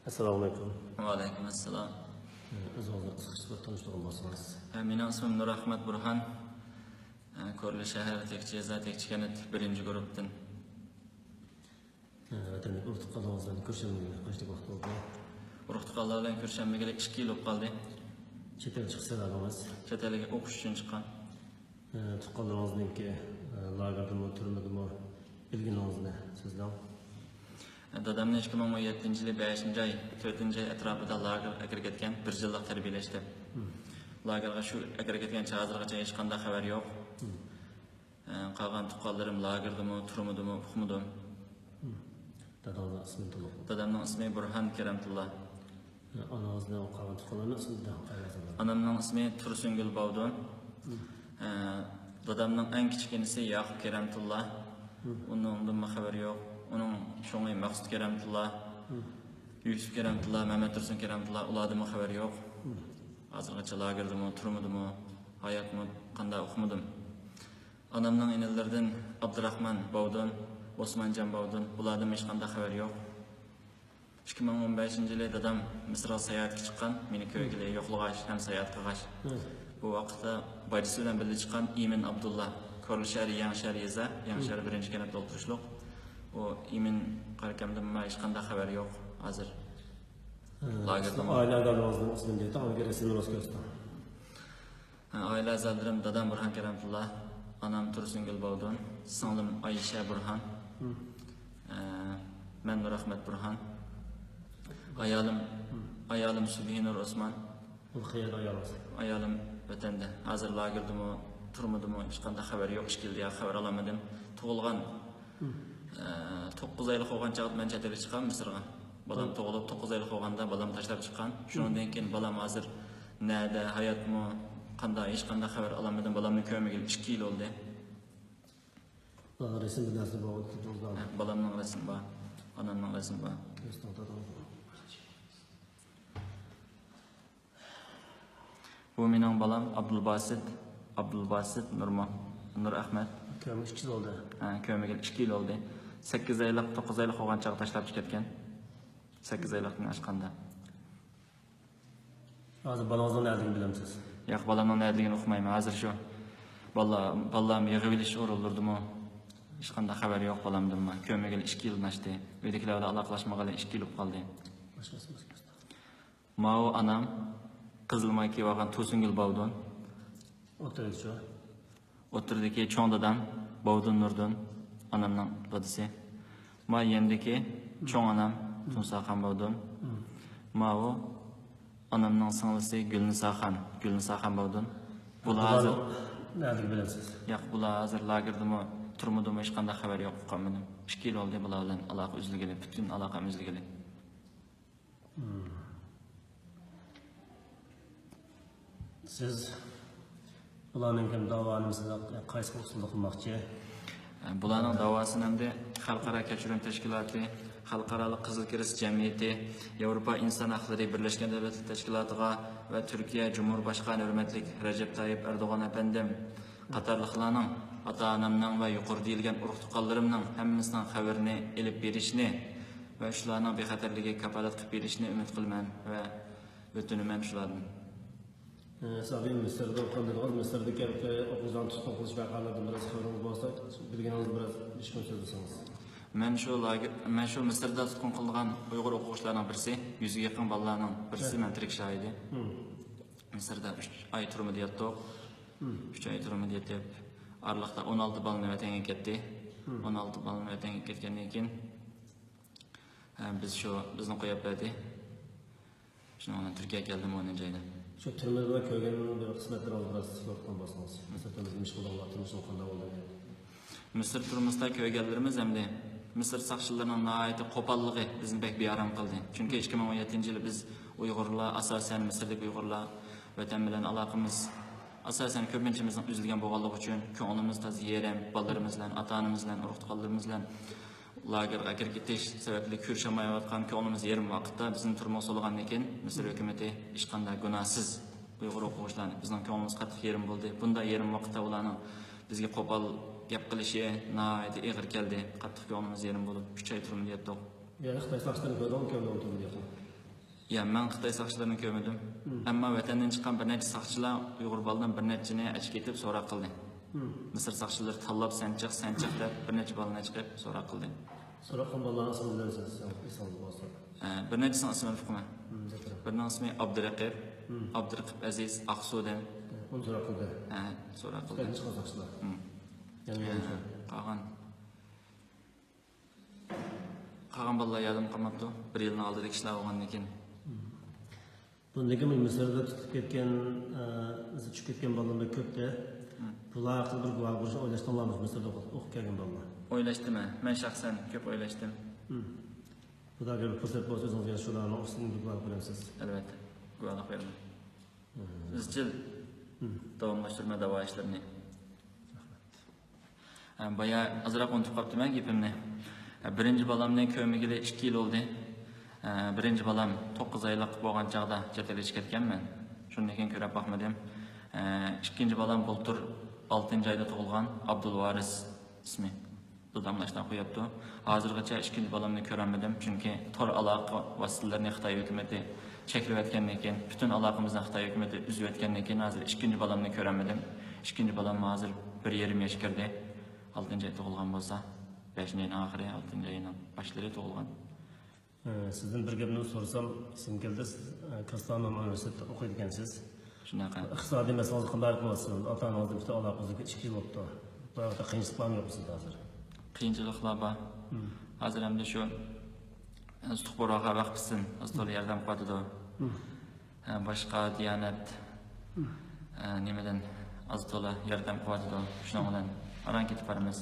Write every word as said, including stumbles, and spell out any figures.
ئەسسالامۇ ئەلەيكۇم. ۋەئەلەيكۇم ئەسسالام. ئۆزىڭىزنى قىسقىچە بىر تونۇشتۇرغان بولسىڭىز. مېنىڭ ئىسمىم نۇرئەخمەت بۇرھان. كورلا شەھەر، تەكچە يېزا، تەكچە كەنت، بىرىنچى گۇرۇپتىن. ۋەتەندىكى ئۇرۇق تۇغقانلىرىڭىز بىلەن كۆرۈشەلمىگىلى قانچىلىك ۋاقىت بولدى؟ ئۇرۇق تۇغقانلار بىلەن كۆرۈشەلمىگىلى ئىككى يىل بولۇپ قالدى. چەت ئەل چىقىش سەۋەبىڭىز؟ چەت ئەلگە ئوقۇش ئۈچۈن چىققان. ئە، تۇغقانلىرىڭىزنىڭكى، ئە، لاگېردىمۇ، تۈرمىدىمۇ بىلگىنىڭىزنى سۆزلەڭ. دادامنى ئىككى مىڭ ئون يەتتىنچى يىلى بەشىنچى ئاي، تۆتىنچى ئاي ئەتراپىدا لاگېرغا ئەكىرىپ كەتكەن، بىر يىللىق تەربىيەلەش دەپ. لاگېرغا شۇ ئەكىرىپ كەتكەنچە ھازىرغىچە ھېچقانداق خەۋەر يوق. ئە، قالغان تۇغقانلىرىم لاگېردىمۇ، تۈرمىدىمۇ، ئۇقمىدىم. داداڭنىڭ ئىسمىنى تولۇق. دادامنىڭ ئىسمى بۇرھان كەرەمتۇللا. ئانىڭىزنىڭ قالغان تۇغقانلىرىنىڭ ئىسمى بىلەن قايسى؟ ئانامنىڭ ئىسمى تۇرسۇنگۈل باۋدۇن. ئە، دادامنىڭ ئەڭ كىچىك ئىنىسى ياقۇپ كەرەمتۇللا. ئۇنىڭدىنمۇ خەۋەر يوق. ئۇنىڭ چوڭى مەقسۇت كەرەمتۇللا. يۈسۈپ كەرەمتۇللا، مەمەت تۇرسۇن كەرەمتۇللا، ئۇلاردىنمۇ خەۋەر يوق. ھازىرغىچە لاگېردىمۇ، تۈرمىدىمۇ، ھاياتمۇ، قانداق ئۇقمىدىم. ئانامنىڭ ئىنىلىرىدىن ئابدۇراخمان باۋدۇن، ئوسمانجان باۋدۇن، بۇلاردىن ھېچقانداق خەۋەر يوق. ئىككى مىڭ ئون بەشىنچى يىلى دادام مىسىرغا ساياھەتكە چىققان، مېنى كۆرگىلى يوقلىغاچ ھەم ساياھەت قىلغاچ. بۇ ۋاقىتتا باجىسى بىلەن بىللە چىققان ئىمىن ئابدۇللا، كورلا شەھىرى، يېڭى شەھەر يېزا، يېڭى شەھەر بىرىنچى كەنت ئولتۇرۇشلۇق. ئۇ ئىمىن قارىكەمدىن ھېچقانداق خەۋەر يوق ھازىر. لاگېردىمۇ. ئائىلە ئەزالىرىڭىزنىڭ ئىسمىنى دەيتتىڭ، ئۇنىڭ رەسىمىنى رەسىم كۆرسىتىڭ. ئائىلە ئەزالىرىم: دادام بۇرھان كەرەمتۇللا، ئانام تۇرسۇنگۈل باۋدۇن، سىڭلىم ئايشە بۇرھان، ئە، مەن نۇرئەخمەت بۇرھان. ئايالىم، ئايالىم سۈبھىنۇر ئوسمان. ئۇ قەيەردە ئايالىڭىز؟ ئايالىم ۋەتەندە. ھازىر لاگېردىمۇ، تۈرمىدىمۇ، ھېچقانداق خەۋەر يوق. ئىككى يىلدىن خەۋەر ئالالمىدىم. تۇغۇلغان، ئە، توققۇز ئايلىق بولغان چاغدا مەن چەت ئەلگە چىققان مىسىرغا. بالام تۇغۇلۇپ توققۇز ئايلىق بولغاندا بالام تاشلاپ چىققان. شۇنىڭدىن كېيىن بالام ھازىر نەدە، ھاياتمۇ، قانداق، ھېچقانداق خەۋەر ئالالمىدىم. بالامنى كۆرمىگىلى ئىككى يىل بولدى. بالامنىڭ رەسىمى بار. ئانامنىڭ رەسىمى بار. بۇ مېنىڭ بالام ئابدۇلباسىت، ئابدۇلباسىت نۇرمۇ-، نۇرئەخمەت. كۆرمىگىلى ئىككى يىل بولدى. ھە، كۆرمىگىلى ئىككى يىل بولدى. سەككىز ئايلىق، توققۇز ئايلىق بولغان چاغدا تاشلاپ كەتكەن. سەككىز ئايلىقتىن ئاشقاندا. ھازىر بالىڭىزنىڭ نەدىلىكىنى بىلەمسىز؟ ياق، بالامنىڭ نەدىلىكىنى ئۇقمايمەن. ھازىر شۇ بالىلار، بالىلارنى يىغىۋېلىش ئورۇنلىرىدىمۇ ھېچقانداق خەۋەر يوق بالامدىنمۇ. كۆرمىگىلى ئىككى يىلدىن ئاشتى. ئۆيدىكىلەر بىلەن ئالاقىلاشمىغىلى ئىككى يىل بولۇپ قالدى. ماۋۇ ئانام، قىزىل مايكا كىيىۋالغان تۇرسۇنگۈل باۋدۇن. ئوتتۇرىدىكىچۇ؟ ئوتتۇرىدىكى چوڭ دادام باۋدۇن نۇردىن، ئانامنىڭ دادىسى. ما يېنىدىكى چوڭ ئانام تۇنساخان باۋدۇن. ماۋۇ ئانامنىڭ سىڭلىسى گۈلنىساخان، گۈلنىساخان باۋدۇن. بۇلار ھازىر نەدىكى بىلەمسىز؟ ياق، بۇلار ھازىر لاگېردىمۇ، تۈرمىدىمۇ ھېچقانداق خەۋەر يوق، ئۇقالمىدىم. ئىككى يىل بولدى بۇلار بىلەن ئالاقە ئۈزۈلگىلى، پۈتۈن ئالاقەم ئۈزۈلگىلى. سىز بۇلارنىڭ داۋانى مەسىلەن قايسى ئۇسۇلدا قىلماقچى؟ بۇلارنىڭ داۋاسىنى ئەمدى خەلقئارا كەچۈرۈم تەشكىلاتى، خەلقئارالىق قىزىل كىرېست جەمئىيىتى، ياۋروپا ئىنسان ھەقلىرى بىرلەشكەن دۆلەتلەر تەشكىلاتىغا ۋە تۈركىيە جۇمھۇر باشقانى ھۆرمەتلىك رەجەپ تايىپ ئەردوغان ئەپەندىم قاتارلىقلارنىڭ، ئاتا-ئانامنىڭ ۋە يۇقىرىدا دېيىلگەن ئۇرۇق-تۇغقانلىرىمنىڭ ھەممىسىنىڭ خەۋىرىنى ئېلىپ بېرىشنى ۋە شۇلارنىڭ بىخەتەرلىكىگە كاپالەت قىلىپ بېرىشىنى ئۈمىد قىلىمەن ۋە ئۆتۈنىمەن شۇلاردىن. ئە، سابىي مىسىردا ئوقۇغان دېدىڭىز. مىسىردىكى ئوقۇغۇچىلارنى تۇتقۇن قىلىش ۋەقەلىرىدىن بىراز خەۋىرىڭىز بولسا، بىلگىنىڭىز بىراز ئىچكىرى سۆزلىسىڭىز. مەن شۇ لاگېر، مەن شۇ مىسىردا تۇتقۇن قىلىنغان ئۇيغۇر ئوقۇغۇچىلارنىڭ بىرسى، يۈزگە يېقىن بالىلارنىڭ بىرسى، مەن تىرىك شاھىدى. مىسىردا ئۈچ ئاي تۈرمىدە ياتتۇق. ئۈچ ئاي تۈرمىدە يېتىپ، ئارىلىقتا ئون ئالتە بالىنى ۋەتەنگە كەتتى. ئون ئالتە بالىنى ۋەتەنگە كەتكەندىن كېيىن، ھە، بىز شۇ، بىزنى قويۇپ بەردى. شۇنىڭ بىلەن تۈركىيەگە كەلدىم ئونىنچى ئايدا. شۇ تۈرمىدە كۆرگەن بىر قىسمەتلىرىڭىز بىراز سۆزلەپ ئۆتكەن بولسىڭىز. مىسىر تۈرمىسىدە نېمە ئىش قىلدىڭلار، تۇرمۇشىڭىز قانداق بولدى؟ مىسىر تۈرمىسىدا كۆرگەنلىرىمىز ئەمدى مىسىر ساقچىلىرىنىڭ ناھايىتى قوپاللىقى بىزنى بەك بىئارام قىلدى. چۈنكى ئىككى مىڭ ئون يەتتىنچى يىلى بىز ئۇيغۇرلار، ئاساسەن مىسىردىكى ئۇيغۇرلار ۋەتەن بىلەن ئالاقىمىز ئاساسەن كۆپىنچىمىزنىڭ ئۈزۈلگەن بولغانلىقى ئۈچۈن كۆڭلىمىز تازا يېرىم، بالىلىرىمىز بىلەن، ئاتا-ئانىمىز بىلەن، ئۇرۇق-تۇغقانلىرىمىز بىلەن لاگېرغا ئەكىرىپ كېتىش سەۋەبلىك كۆرۈشەلمەيۋاتقان كۆڭلىمىز يېرىم ۋاقىتتا بىزنى تۈرمىگە سولىغاندىن كېيىن، مىسىر ھۆكۈمىتى ھېچقانداق گۇناھسىز ئۇيغۇر ئوقۇغۇچىلارنى، بىزنىڭ كۆڭلىمىز قاتتىق يېرىم بولدى. بۇنداق يېرىم ۋاقىتتا ئۇلارنىڭ بىزگە قوپال گەپ قىلىشى ناھايىتى ئېغىر كەلدى. قاتتىق كۆڭلىمىز يېرىم بولۇپ، ئۈچ ئاي تۈرمىدە ياتتۇق. يەنى خىتاي ساقچىلىرىنى كۆردۈڭمۇ، كۆردۈڭمۇ تۈرمىدە ياتقان؟ يا، مەن خىتاي ساقچىلىرىنى كۆرمىدىم. ئەمما ۋەتەندىن چىققان بىر نەچچە ساقچىلار ئۇيغۇر بالىدىن بىر نەچچىنى ئەچىقىپ سوراق قىلدى. مىسىر ساقچىلىرى تاللاپ، «سەن چىق، سەن چىق» دەپ بىر نەچچە بالىنى ئەچىقىپ سوراق قىلدى. سوراق قىلغان بالىلارنىڭ ئىسمىنى بىلەمسىز، ئېسىڭىزدە بولسا؟ ئە، بىر نەچچىسىنىڭ ئىسمىنى ئۇقىمەن. بىرىنىڭ ئىسمى ئابدۇرەقىب، ئابدۇرەقىب ئەزىز، ئاقسۇدىن. ئۇنى سوراق قىلدى. ھە، سوراق قىلدى. خىتايدىن چىققان ساقچىلار. يەنە ھە، قالغان. قالغان بالىلار يادىمغا قالماپتۇ. بىر يىلنىڭ ئالدىدىكى ئىشلار بولغاندىن كېيىن. بۇ نېگىمۇ مىسىردا تۇتۇپ كەتكەن، ئە، چۈشۈپ كەتكەن بالىلار بەك كۆپتە. بۇلار ھەققىدە بىر گۇۋاھ بولۇشنى ئويلاشتىڭلارمۇ، مىسىردا ئوقۇپ كەلگەن بالىلار؟ ئويلاشتىم، ھە. مەن شەخسەن كۆپ ئويلاشتىم. خۇدا ئەگەر بىر پۇرسەت بولسا، ئۆزىڭىزگە شۇلارنىڭ ئۈستىدىن بىر گۇۋاھ بېرەمسىز؟ ئەلۋەتتە، گۇۋاھلىق بېرىمەن. ئىزچىل داۋاملاشتۇرىمەن داۋا ئىشلىرىنى. ھە، بايا ئازراق ئۇنتۇپ قاپتىمەن گېپىمنى. ھە، بىرىنچى بالامنى كۆرمىگىلى ئىككى يىل بولدى. ھە، بىرىنچى بالام توققۇز ئايلىق بولغان چاغدا چەت ئەلگە چىقىپ كەتكەنمەن. شۇندىن كېيىن كۆرۈپ باقمىدىم. ھە، ئىككىنچى بالام بۇلتۇر ئالتىنچى ئايدا تۇغۇلغان، ئابدۇلۋارىس ئىسمى. دادام ناشتا قويۇپتۇ. ھازىرغىچە ئىككىنچى بالامنى كۆرەلمىدىم، چۈنكى تور ئالاقە ۋاسىتىلىرىنى خىتاي ھۆكۈمىتى چەكلىۋەتكەندىن كېيىن، پۈتۈن ئالاقىمىزنى خىتاي ھۆكۈمىتى ئۈزۈۋەتكەندىن كېيىن، ھازىر ئىككىنچى بالامنى كۆرەلمىدىم. ئىككىنچى بالام ھازىر بىر يېرىم ياش كىردى. ئالتىنچى ئاي تۇغۇلغان بولسا، بەشىنچى ئاينىڭ ئاخىرى، ئالتىنچى ئاينىڭ باشلىرى تۇغۇلغان. ئە، سىزدىن بىر گەپنى سورىسام، ئېسىمگە كەلدى، سىز، ئە، كاستانوم ئۇنىۋېرسىتېتتا ئوقۇيدىكەنسىز. شۇنداق. ئىقتىسادىي مەسىلىڭىزنى قانداق ھەل قىلىۋاتىسىز؟ ئاتا-ئانىڭىز بىلەن ئالاقىڭىز ئىككى يىل بوپتۇ. بۇ ھەقتە قىيىنچىلىقلارمۇ يوقمۇ سىزدە ھازىر؟ قىيىنچىلىقلار بار. ھازىر ئەمدى شۇ ئىستىخباراتقا ۋەقپىسىدىن ئاز تولا ياردەم قىلىۋاتىدۇ. ھە، باشقا دىيانەت، ھە، نېمىدىن ئاز تولا ياردەم قىلىۋاتىدۇ. شۇنىڭ بىلەن ئاران كېتىپ بارىمىز.